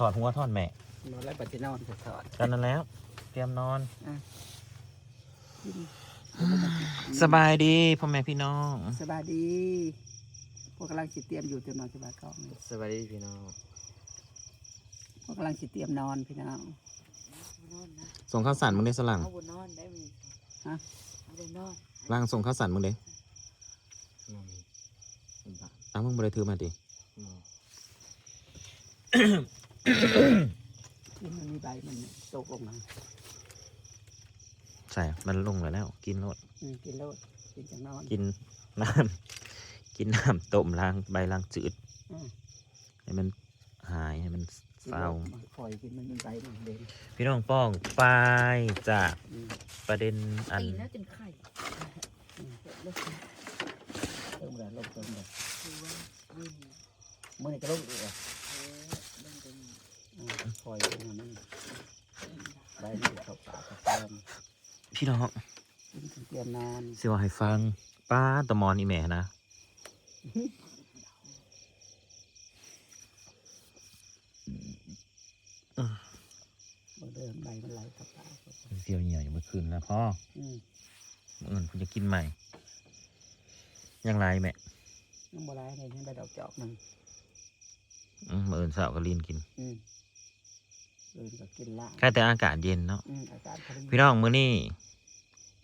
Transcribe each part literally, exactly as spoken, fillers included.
ถอดหัวถอดแม่ นอนแล้วไปที่นอนก็ถอด กันนั่นแล้ว เตรียมนอน อ่ะ สบายดีพ่อแม่พี่น้อง สบายดี พวกกำลังสิเตรียมอยู่เตรียมนอนสบายกล้องนี่ สบายดีพี่น้อง พวกกำลังสิเตรียมนอนพี่น้อง ส่งข้าวสารมึงได้สลัง เอาบนนอนได้มี ฮะ เอาบนนอน ร่างส่งข้าวสารมึงเด้ นอน อ้าวมึงบ่ได้ถือมาดิ นอน ที่มันมีใบมันตกลงมา ใส่มันลงแล้วแล้ว กินโลด อืมกินโลดกินจังนอน กินน้ำ กินน้ำต้มล้างใบล้างจืด อืม ให้มันหายให้มัน กิน เศร้า โลดมันคอยกินมันมีใบมันเด่น พี่น้องป้องปายจาก อืม ประเด็นอัน ตีนแล้วจนไข่ เติมเลยลงเติมเลย คือว่าวิน เมื่อไหร่ก็ลงอีกอ่ะ เออเรื่องเป็น อืมคอยกินมันใบมันเข้าปากเข้าคอ พี่น้อง กินเตรียมนอน สิว่าให้ฟัง ป้าตะมอนอีแม่นะ เมื่อเดินใบมันไหลเข้าปากเข้าคอ เสียวเหนียวอยู่เมื่อคืนแล้วพ่อ อืม มื้ออื่นคุณจะกินใหม่ ยังไรแม่ ยังบ่ได้เลยยังได้ดอกจอกมัน อืมมื้ออื่นสาวก็ลีนกิน อืมเดินก็กินละ แค่แต่อากาศเย็นเนาะ อืมอากาศพอดี พี่น้องมื้อนี้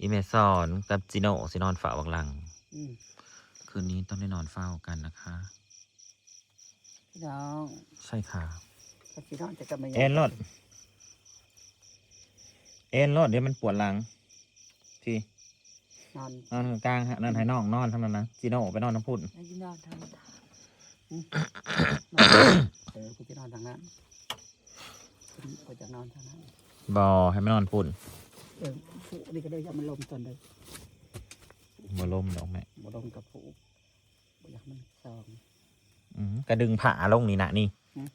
อีแม่สอนกับจิโน่สินอนเฝ้าบักหลัง อืม คืนนี้ต้องได้นอนเฝ้ากันนะคะ พี่น้อง ใช่ค่ะ ก็พี่น้องจะกลับมา เอนรถ เอนรถเดี๋ยวมันปวดหลัง ที่ นอน นอนกลางฮะนั่นให้น้องนอนทางนั้นนะจิโน่ไปนอนทางพุ้น แล้วที่นอนทาง เออคุณจะนอนทางนั้นคุณก็จะนอนทางนั้น บอให้มันนอนพุ้น เออผู้นี่ก็ได้ยามันลมตอนเดิม บ่ลมดอกแม่ บ่ลมกับผู้บ่อยากมันซอง อืมกระดึงผ้าลงนี่นะนี่ อืม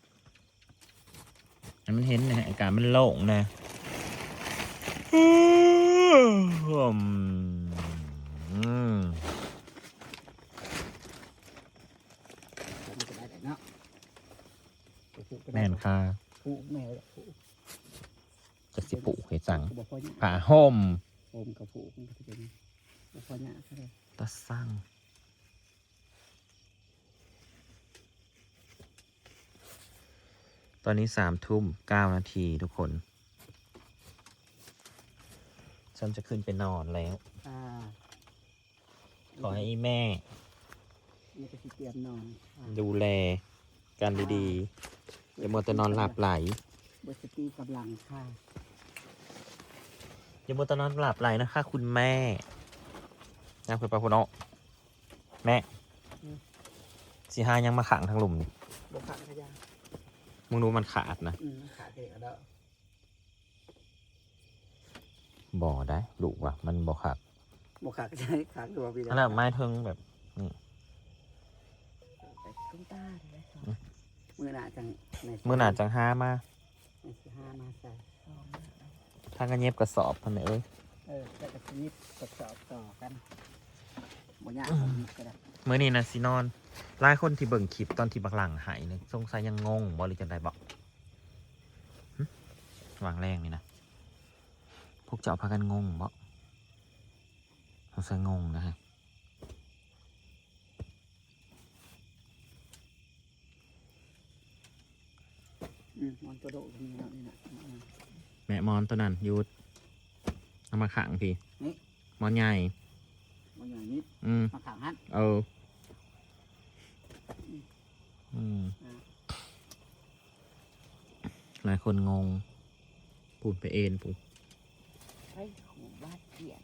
ให้มันเห็นนะอากาศมันโล่งนะอืม มันก็ได้แต่เนาะผู้ก็ได้ แม่นค่ะ ผู้แม่ผู้ จะสิปลูกให้สั่ง บ่พอเนี่ย ผ้าห่ม โอมกับผู้มันก็จะเป็นบ่พอเนี่ยก็ได้ ตะสั่ง ตอนนี้สามทุ่มเก้านาทีทุกคน ฉันจะขึ้นไปนอนแล้ว อ่า ขอให้อีแม่ นี่ก็สิเตรียมนอนค่ะ ดูแลกันดีๆอย่ามัวแต่นอนหลับไหล เบิดสติกำลังค่ะ อย่ามัวแต่นอนหลับไหลนะคะ คุณแม่นะคุณป้าคุณโอแม่สิหายังมาขังทางหลุมนี่ บ่ขังขยะ มึงดูมันขาดนะ อืมขาดเองแล้ว บ่ได้ลูกว่ะมันบ่ขาด บ่ขาดใช่ขาดตัวพี่ นั่นแหละไม้เทิงแบบนี่ ตุ้มตาเลย มือหน้าจัง มื้อหน้าจังหามา ไม่สิห้ามาใส่ ถ้ากันเย็บกระสอบพันเอ้ย เออแล้วก็สิหยิบกระสอบต่อกันบ่ยากเอาหยิบก็ได้ มื้อนี้นะสินอนหลายคนที่เบิ่งคลิปตอนที่บักหลังหายเนี่ยสงสัยยังงงบ่หรือจังใดบ่หึวางแรงนี่นะพวกเจ้าพากันงงบ่สงสัยงงนะฮะ อืมมันกระโดดตรงนี้เนาะนี่นะอืม แม่มอนตัวนั้นหยุดเอามาขังพี่ นี่ มอนใหญ่ มันอย่างนี้ อืม มาขังหัน เออ อืม อ่า หลายคนงงปูนไปเอ็นปูน ไปขูดบาดเขียน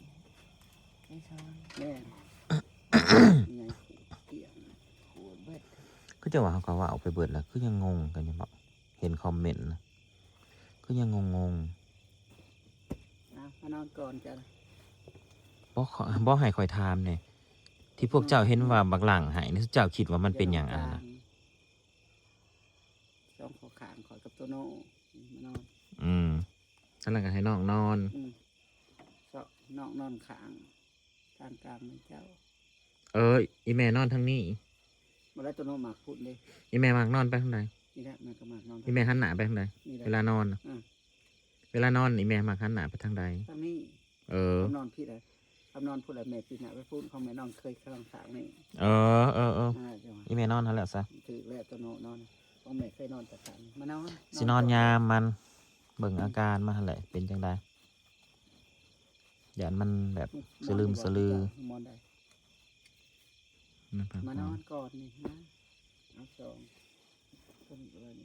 ในซอย แม่ไงเกี่ยง ขูดเบิด ก็จะว่าเขาก็ว่าเอาไปเบิดแล้วคือยังงงกันอยู่บ่เห็นคอมเมนต์นะคือยังงงง นะมานอนก่อนจ้ะ ๆบ่ขอบ่ให้คอยถามเนี่ยที่พวกเจ้าเห็นว่าบักหลังหายนี่เจ้าคิดว่ามันเป็นอย่างอันนั้นนะ สองข้อขางคอยกับตัวโน่มานอน อืมนั่นแหละก็ให้น้องนอน อืมเซาะน้องนอนขางทางกลางมันเจ้า เอออีแม่นอนทางนี้ มาแล้วตัวโน่หมากพุดเลย อีแม่มักนอนไปทางใด นี่แหละมันก็มานอน อีแม่หันหน้าไปทางใด นี่แหละ เวลานอนน่ะ อ่า เวลานอนอีแม่มักหันหน้าไปทางใด ทางนี้ เออ คำนอนผิดเลยคำนอนพูดอะไรแม่ปีหน้าไปพูดของแม่นอนเคยข้างสางนี่ เออเออเออ อ่าจังหวะ อีแม่นอนหั้นแหละซะ ถือแล้วตัวโนนอนของแม่เคยนอนแต่สางมานอน สินอนยามมัน เบิ่งอาการมันหั้นแหละเป็นจังใดย่านมันแบบสลืมสลือ มอนได้ มันพัก มา ผ่ น อ อน นก่อนนี่นะเอาสองคนเอิ้น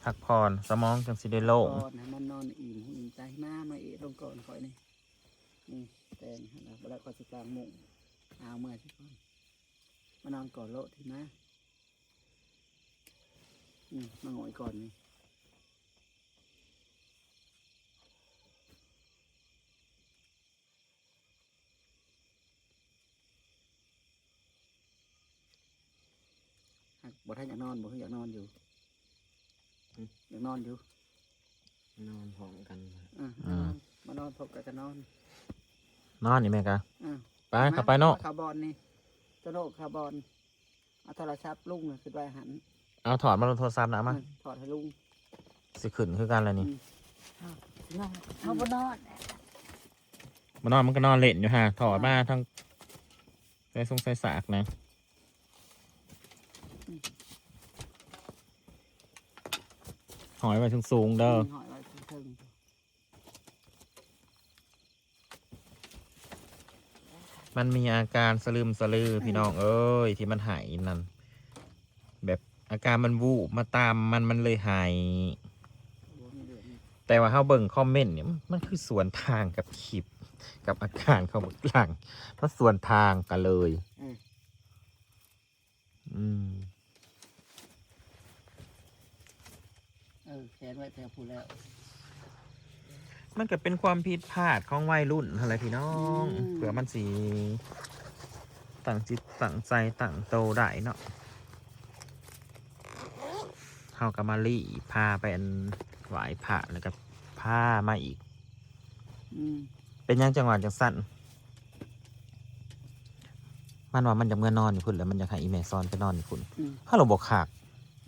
พักผ่อนสมองจังสิได้โล่ง ก่อนให้มันนอนอิ่มหูอิ่มใจมามาเอะลงก่อนคอยนี่นี่แตงนะแล้วก็สิกลางมุ้งเอาเมื่อสิก่อนมานอนก่อนโลดที่นะอืมมาหงอยก่อนนี่หากบ่ท่านอยากนอนบ่คืออยากนอนอยู่ อืม อยากนอนอยู่ นอนพร้อมกัน อ่ะ อืม มานอนพบกันก็นอน นอนนี่แม่กะ อ่ะ ไปเข้าไปเนาะ คาร์บอนนี่โตโน่คาร์บอนเอาโทรศัพท์ลุงน่ะคือไว้หัน เอาถอดมาลงโทรศัพท์นะมา อืมถอดให้ลุง สิขึ้นคือกันแล้วนี่ อืม นอนเอาบ่นอน มานอนมันก็นอนเล่นอยู่ฮะถอดมาทั้งใส่ทรงใส่สากนะหอยไว้สูงๆเด้อ หอยไว้เทิง มันมีอาการสลืมสลือพี่น้องเอ้ยที่มันหายนั่นแบบอาการมันวูบมาตามมันมันเลยหาย ๆบ่มีเรื่องนี่ แต่ว่าเฮาเบิ่งคอมเมนต์เนี่ยมันมันคือสวนทางกับคลิป กับอาการของบักหลังมันสวนทางกันเลย อืม อืม เออแขนไว้แถวผู้แล้ว มันก็เป็นความผิดพลาดของวัยรุ่นอะไรพี่น้อง อืม เผื่อมันสีตั้งจิตตั้งใจตั้งโตได้เนาะเฮาก็มาลี่พาไปอันไหว้พระแล้วก็พามาอีก อืม เป็นหยังจังหวะจังสั้นมันว่ามันอยากเมื่อนอนอยู่พุ่นแล้วมันอยากให้อีแม่ซ้อนไปนอนอยู่พุ่น อืม ฮัลโหลบอกขาก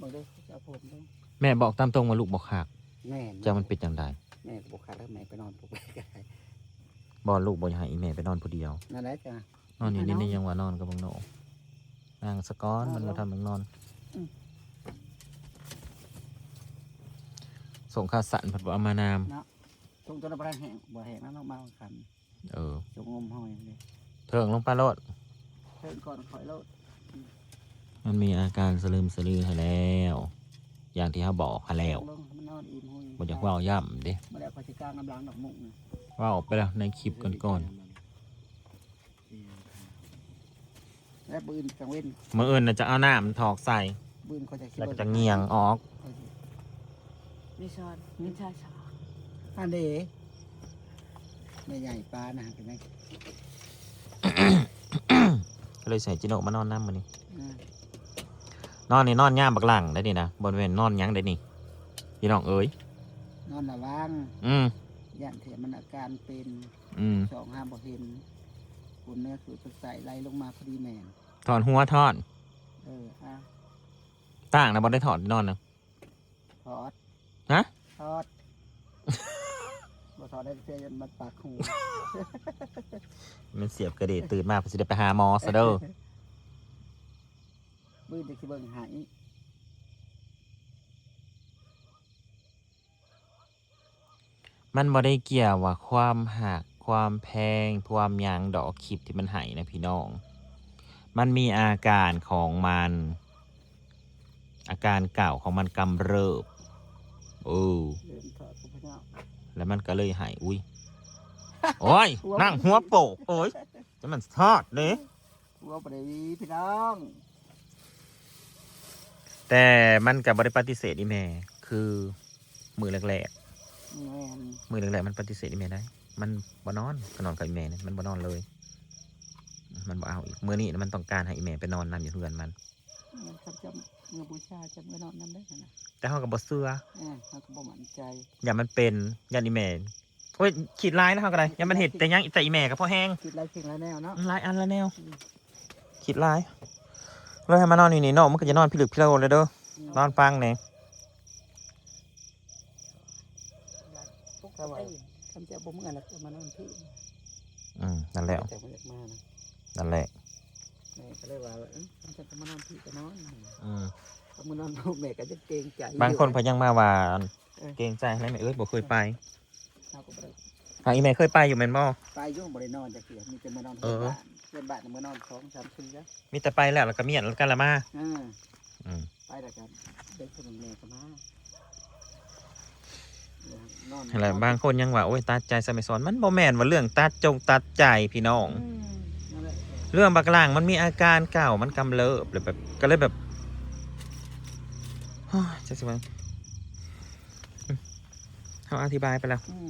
บอกได้จะเอาผมลง แม่บอกตามตรงว่าลูกบอกขาก แม่ จะมันเป็นจังใด แม่ก็บอกขาดแล้วแม่ไปนอนปลุกไปก็ได้ บอลลูกบอกอยากให้อีแม่ไปนอนผู้เดียว นั่นแหละจ้ะ นอนอยู่นี่ เอา นี่ยังว่านอนกับบังโนนั่งสะก้อน เอา มันมาทำบังนอน อืม ส่งข้าวสารผัดเอามานาม เนาะ ช่วงต้นประแห้งบ่แห้งแล้วเนาะมาคัน เออ ช่วงงมหอยเลย เถิงลงไปโลด เพิ่งก่อนคอยโลด มันมีอาการสลืมสลือให้แล้ว อย่างที่เขาบอกให้แล้ว ลงมันนอนอิ่มหอย บ่อยากเว้าย่ำเด้ มาแล้วคอยสิกลางกำลังดอกมุกนะ เว้าไปแล้วในคลิปก่อน แล้วปืนกลางเว้น ๆมื้ออื่นน่ะจะเอาน้ำถอกใส่ ปืนเขาจะคิด แล้วก็จะเงี่ยงออก มีช้อนมีช้อนสอง อันเด๋แม่ใหญ่ปลานะเห็นไหม ก็เลยใส่จิโนมานอนน้ำมื้อนี้ อ่า นอนนี่นอนยามบักหลังได้นี่นะบ่แม่นนอนหยังได้นี่พี่น้องเอ้ย นอนระวัง อืม ย่านเถมันอาการเป็น อืม สองห้ามบ่เห็นคุณเนื้อคือสดใสไหลลงมาพอดีแมน ถอนหัวถอน เอออ่ะ ต่างนะบ่ได้ถอนนอนนะ ถอด ฮะ ถอดบ่ถอดได้เสียจนมันปากหู มันเสียบกระเดะตื่นมาเพิ่นสิได้ไปหาหมอซะเด้อ มือจะคิดเบิ่งหาย มันบ่ได้เกี่ยวว่าความหักความแพงความหยังดอกคลิปที่มันให้นะพี่น้อง มันมีอาการของมัน อาการเก่าของมันกำเริบเออ เริ่มถอดกับพี่น้อง แล้วมันก็เลยให้อุ้ย โอ้ย นั่งหัวโปกโอ้ยจะมันทอดเด้ หัวปรีพี่น้อง แต่มันก็บ่ได้ปฏิเสธอีแม่ คือมือแรก แม่น ๆมือแรกๆมันปฏิเสธอีแม่ได้ มันบ่นอนก็นอนกับอีแม่เนี่ยมันบ่นอนเลย มันบ่เอาอีกมื้อนี้นะมันต้องการให้อีแม่ไปนอนนำอยู่เฮือนมัน มันเขาจะเมื่อบูชาจะเมื่อนอนนำได้ขนาด แต่เฮาก็บ่เชื่อ เออเขาก็บ่มั่นใจ อย่ามันเป็นอย่าอีแม่โอ้ยคิดร้ายนะเฮาก็ได้อย่ามันเห็ดแต่หยังแต่อีแม่ก็พอแห้ง คิดหลายสิ่งหลายแนวเนาะ มันหลายอันละแนว คิดหลาย เลยให้มานอนอยู่นี่เนาะ มันก็จะนอนพิลึกพิโลเลยเด้อ นอนฟังนี่ ปกติคำจะบ่เมื่อแล้วก็มานอนพี่ อืม นั่นแหละ แต่มันอยากมานะ นั่นแหละ แม่ก็เลยว่า เออมันจะมานอนพี่ก็นอน อืม ก็มานอนลูกแม่ก็จะเกรงใจ บางคนเพิ่นยังมาว่า เออ เกรงใจอะไรแม่เอ้ย บ่เคยไป เฮาก็บ่ได้ หาอีแม่เคยไปอยู่แม่นบ่ ไปอยู่บ่ได้นอนจักเทื่อ มีแต่มานอน เออ เพื่อนบ้าน เพื่อนบ้านมานอนสองสามคืนแล้ว มีแต่ไปแล้ว แล้วก็เมียนกันละมา เออ อืม ไปแล้วกัน เด็กคนหนึ่งแม่ก็มา นอน นั่นแหละ บางคนยังว่า โอ้ย ตัดใจซะแม่สอน มันบ่แม่นว่าเรื่องตัดจงตัดใจพี่น้อง อืม นั่นแหละ เรื่องบักหลังมันมีอาการเก่า มันกำเริบเลยแบบ ก็เลยแบบ โอ้ย จักสิว่า เฮาอธิบายไปแล้ว อืม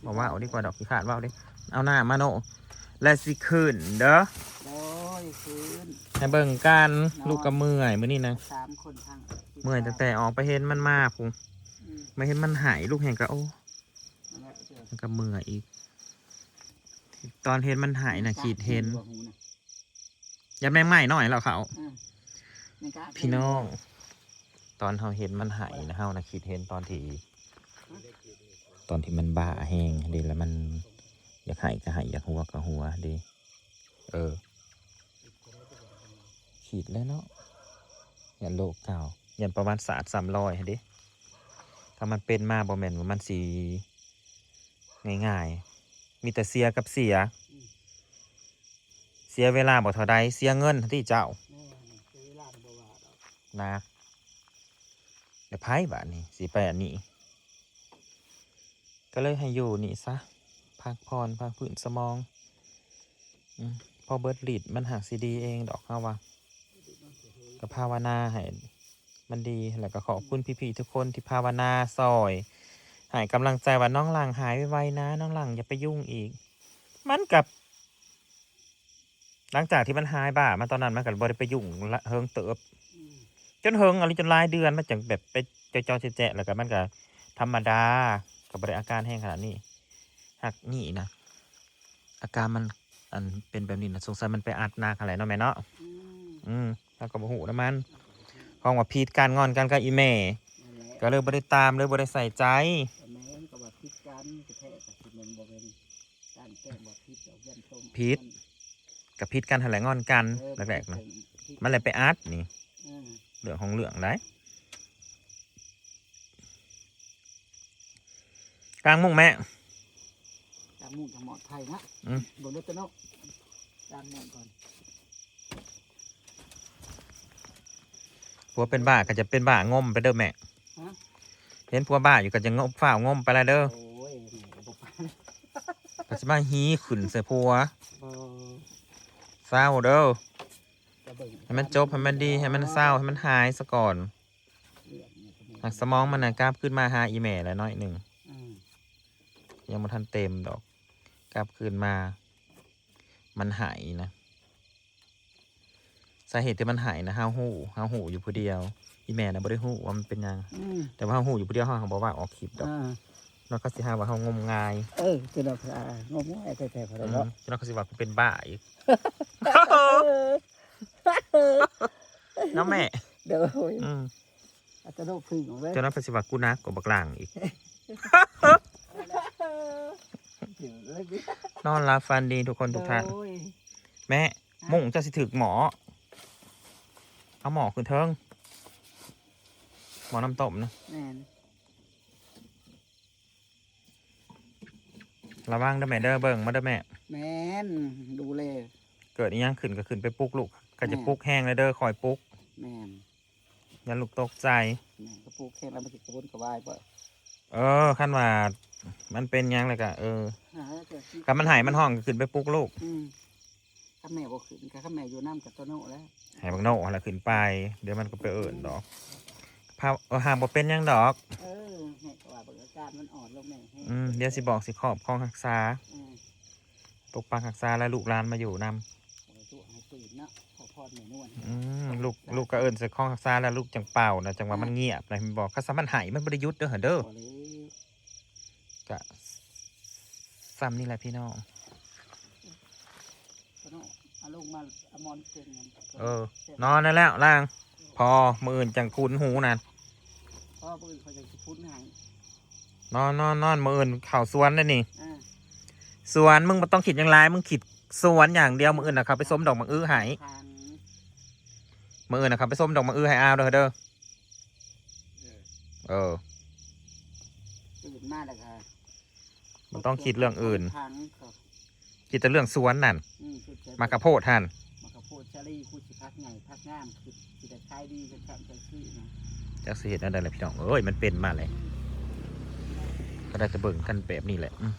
บอกว่าเอาดีกว่าดอกขี้ขลาดเว้าเด้ เอาหน้ามาโน และสิขึ้นเด้อ โอ้ย ขึ้น ให้เบิ่งกัน นอน ลูกก็เมื่อยมื้อนี้นะ สามคนทั้ง เมื่อยตั้งแต่ออกไปเห็นมันมาพุ้น อืม มาเห็นมันไหาย ลูกแฮงก็ โอ้ นั่นแหละ มันก็เมื่อยอีก ตอนเห็นมันไหายนะ คิดเห็น หัวหูนะ อย่าแมงไม้น้อยแล้วเขา อ่ะ แมงกะ พี่น้อง ตอนเฮาเห็นมันไหายนะ เฮานะคิดเห็นตอนที่ ตอนที่มันบ้าแฮงเด้ แล้วมันอยากไหายก็ไหาย อยากหัวก็หัวเด้ เออ คิดแล้วเนาะ ย่านโรคเก่า ย่านประวัติศาสตร์ซ้ำรอยหั้นเด้ ถ้ามันเป็นมาบ่แม่นว่ามันสิง่ายๆ มีแต่เสียกับเสีย เสียเวลาบ่เท่าใด เสียเงินติเจ้า แม่น เสียเวลาน่ะบ่ว่าดอก นะ แล้วไผบาดนี้สิไปอันนี้ ก็เลยให้อยู่นี่ซะ พักผ่อน พักฟื้นสมอง อืม พอเบิดฤทธิ์มันหากสิดีเองดอก เฮาว่า ก็ภาวนาให้มันดี แล้วก็ขอบคุณพี่ๆทุกคนที่ภาวนาซอย ให้กำลังใจว่า "น้องหลังหายไวๆนะ น้องหลังอย่าไปยุ่งอีก" มันกับ หลังจากที่มันหายบ้ามาตอนนั้น มันก็บ่ได้ไปยุ่งละ เฮิงเติบ อืม จนเฮิงอะไร จนหลายเดือน มันจั่งแบบไปเจาะๆแจ๊ะๆ แล้วก็มันก็ธรรมดา ก็บ่ได้อาการแฮงขนาดนี้ หากนี่นะ อาการมัน อันเป็นแบบนี้นะ สงสัยมันไปอัดหนักหั้นแหละเนาะแม่เนาะ อืม อืม เฮาก็บ่ฮู้นำมัน ของว่าผิดกัน งอนกันกับอีแม่ นั่นแหละ ก็เลยบ่ได้ตาม เลยบ่ได้ใส่ใจ แม่นก็ว่าผิดกันแท้ๆ ก็สิแม่นบ่เป็นการแกล้งว่าผิดดอก ย่านต้ม ผิด มัน ก็ผิดกันหั้นแหละ งอนกัน เออ แรกๆนะ ผิด มันเลยไปอัดนี่ อืม เรื่องของเรื่องได้ กางมุ้งแม่ กางมุ้งกับหมอนไผ่นะ อืม เบิ่งเด้อเนาะ กางมุ้งก่อน ผัวเป็นบ้าก็จะเป็นบ้างมไปเด้อแม่ ฮะ เห็นผัวบ้าอยู่ก็จะงม ฟ้าวงมไปแล้วเด้อ โอ้ย แม่ก็บ่ปาน ก็สิมาฮีขึ้นใส่ผัว บ่ เศร้าเด้อ ก็เบิ่ง ให้มันจบ ให้มันดี ให้มันเศร้า ให้มันหายซะก่อน เรื่องเนี่ยก็มี หากสมองมันน่ะกลับขึ้นมาหาอีแม่แล้วหน่อยหนึ่ง อืม ยังบ่ทันเต็มดอก กลับคืนมา มันไหายนะ สาเหตุที่มันไหายนะ เฮาฮู้ เฮาฮู้อยู่ผู้เดียว อีแม่น่ะบ่ได้ฮู้ว่ามันเป็นหยัง อืม แต่ว่าเฮาฮู้อยู่ผู้เดียว เฮาบ่ว่าออกคลิปดอก อ่า เนาะ เขาสิหาว่าเฮางมงาย เออ คือดอก อ่า งมงายแท้ๆ พอแล้วเนาะ อืม เนาะ เขาสิว่ากูเป็นบ้าอีก เนาะแม่ โดย อืม อัตโนพึ่งของเลย เจ้านั้นเพิ่นสิว่ากูหนักกว่าบักหลังอีก ถึงเลย นอนหลับฝันดีทุกคนทุกท่าน โดย แม่ ฮะ มุ้งเจ้าสิถืกหมอ เอาหมอขึ้นเทิง หมอน้ำต้มนะ แม่น ระวังเด้อแม่เด้อ เบิ่งมาเด้อแม่ แม่น ดูแล เกิดอิหยังขึ้นก็ขึ้นไปปลุกลูก ก็จะ แม่น ปลุกแฮงเลยเด้อ คอยปลุก แม่น อย่าลูกตกใจ แม่น ก็ปลุกแฮงแล้วมันสิกระวนกระวายบ่ เออ คันว่ามันเป็นหยังแล้วก็ เออ หาแล้วก็คิด คันมันไหายมันฮ้องก็ขึ้นไปปลุกลูก อืม คันแม่บ่ขึ้น คันแม่อยู่นำกับโตโน่แล้ว ให้บักโน่หั่นล่ะขึ้นไป เดี๋ยวมันก็ไปเอิ้นดอก พา เออ หากบ่เป็นหยังดอก เออ แม่ก็ว่าเบิ่งอาการมันอ่อนลงแม่แฮง อืม เดี๋ยวสิบอกสิครอบของรักษา อืม ปกปักรักษาและลูกหลานมาอยู่นำ โอ้ย ช่วยให้ตื่นเนาะ ขอพรแม่นวล อืม ลูก ลูกก็เอิ้นใส่ของรักษาแล้วลูกจังเป่านะ จังว่ามันเงียบนะ แม่นบอก คันซะมันไหายมันบ่ได้หยุดเด้อ เด้อ บ่เลย ก็ส่ำนี่แหละพี่น้อง โตโน่ เอ เอาลงมาเอาหมอนเตียงมัน เออ นอนได้แล้วล่าง พอมื้ออื่นจังคุ้นหูนั่น พ่อปืนเขาจะสิพุ้นให้ นอนนอนนอนมื้ออื่นเข้าสวนได้นี่ อ่า สวนมึงบ่ต้องคิดหยังหลาย มึงคิดสวนอย่างเดียว มื้ออื่นน่ะเขาไปส้มดอกมะอื้อให้ ทาง มื้ออื่นน่ะเขาไปส้มดอกมะอื้อให้อาวเด้อเด้อ เออ ตื่นมาแล้วก็ มันต้องคิดเรื่องอื่น ทางเขา คิดแต่เรื่องสวนนั่น อืมคือจะ หมากข้าวโพดหั่น หมากข้าวโพดสาลีกูสิพักใหญ่พักงามคือสิได้ขายดีกันครับจังซี่นะ จักสิเฮ็ดแนวใดล่ะพี่น้องเอ้ย มันเป็นมาเลย ก็ได้แต่เบิ่งกันแบบนี้แหละอืม